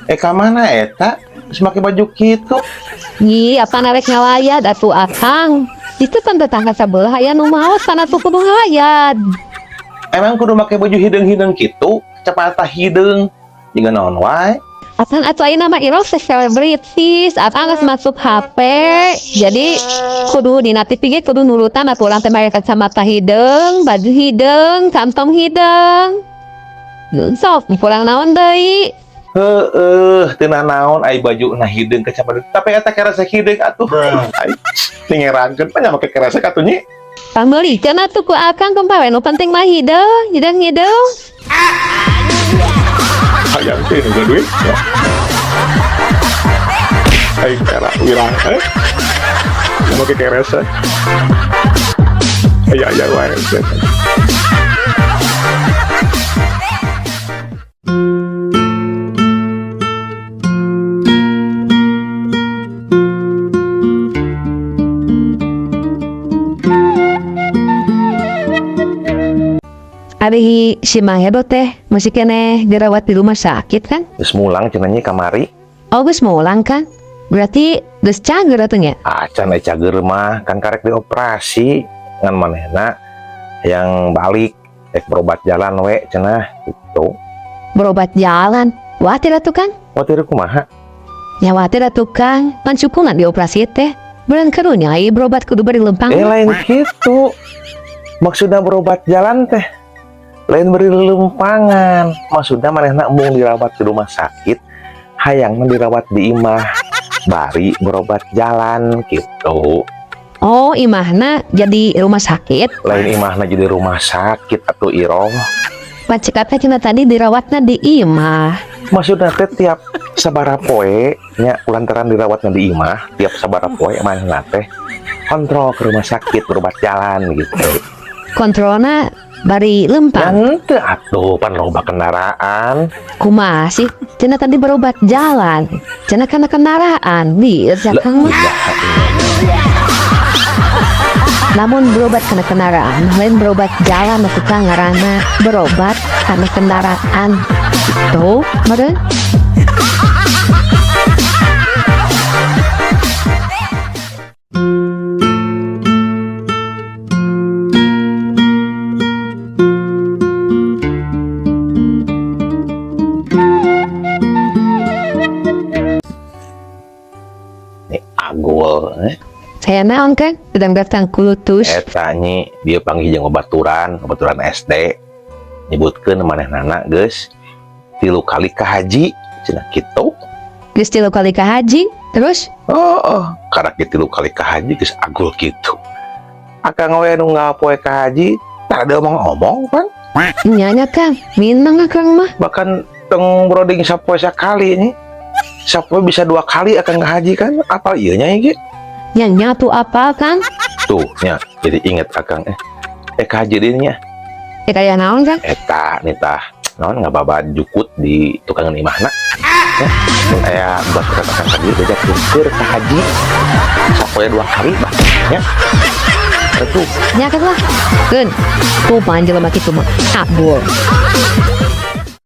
Eh, ka mana eta? Terus make baju kitu. Nyi, apa narek ngalayat atuh akang. Itu kan tetangga sebelah aya nu maos sana tuh kudu ngalayat. Emang kudu make baju hideung-hideung kitu? Kacamata hideung. Jiga naon wae. Atan atuh ayeuna mah Iroh selebritis, akang geus masuk HP. Jadi kudu dina TV ge kudu nurutan atuh urang teh make kacamata hideung, baju hideung, kantong hideung. Sok, kurang naon deui? Heeh, teu naon ai baju na hideung kacamata. Tapi eta keresek hideung atuh. Ai ningerangkeun mah make keresek atuh, Nyi. Pangmeulikeun atuh ku akang kumaha we, nu penting mah hideung, hideung hideung. Hayang teh nu duit. Ya. Aing era wirang eh. Make keresek. Aya aya wae. Ari si Mang Edo teh masih keneh dirawat di rumah sakit kan? Geus mulang cenah, Nyi, kamari. Oh, geus mulang kan? Berarti geus cager atuh nya? Acan eh cager mah, kan karek dioperasi, ngan manehna yang balik rek berobat jalan we cenah gitu. Berobat jalan. Watir atuh kan? Watir kumaha? Ya watir atuh Kang, pan syukuran dioperasi teh. Beran karunya ieu berobat kudu bari lempang. Eh, lain gitu. Maksudnya berobat jalan teh lain beri lempangan. Maksudnya manehna embung dirawat di rumah sakit, hayangna dirawat di imah bari berobat jalan gitu. Oh, imahna jadi rumah sakit. Lain imahna jadi rumah sakit atau Iroh. Pan cek teh cenah tadi dirawatna di imah. Maksudnya teh tiap sabara poe nya, lantaran dirawatnya di imah, tiap sabara poe manehna teh kontrol ke rumah sakit, berobat jalan gitu. Kontrolna bari lempang. Henteu atuh, pan loba kendaraan. Kumaha sih? Cenah tadi berobat jalan. Cenah kana kendaraan. Di Kang mah. Namun berobat karena kendaraan, lain berobat jalan atuh Kang, ngaranna berobat karena kendaraan. Tuh, meureun. Nih agul eh. Saya naon kan? Sedang datang kulutus. Eta, Nyi, dia panggil jeung babaturan, babaturan SD. Nyebutkeun manehna geus 3 kali ka haji cenah kitu. Geus 3 kali ka haji, terus? Oh, karak ge 3 kali ka haji geus agul kitu. Akang we nu ngapoe ka haji, tak ada omong-omong pan. Nya nya Kang, minang akang mah. Bahkan tong broding sapoe sakali nih. Sapoe bisa 2 kali akang ka haji kan, apal ieu nya ge. Nya nya tuh apa Kang? Tuh nya, jadi inget akang eh. Ka haji deui nya. Eh, kayak naon Kang? Eta nih tah, naon ngababad jukut di tukangan imahna. Ya, mun aya buat akang tadi bejakeun keur ka haji. Sapoe 2 kali bah nya. Atuh. Nya kan lah. Keun. Tuh panjang jelema kitu mah. Abul.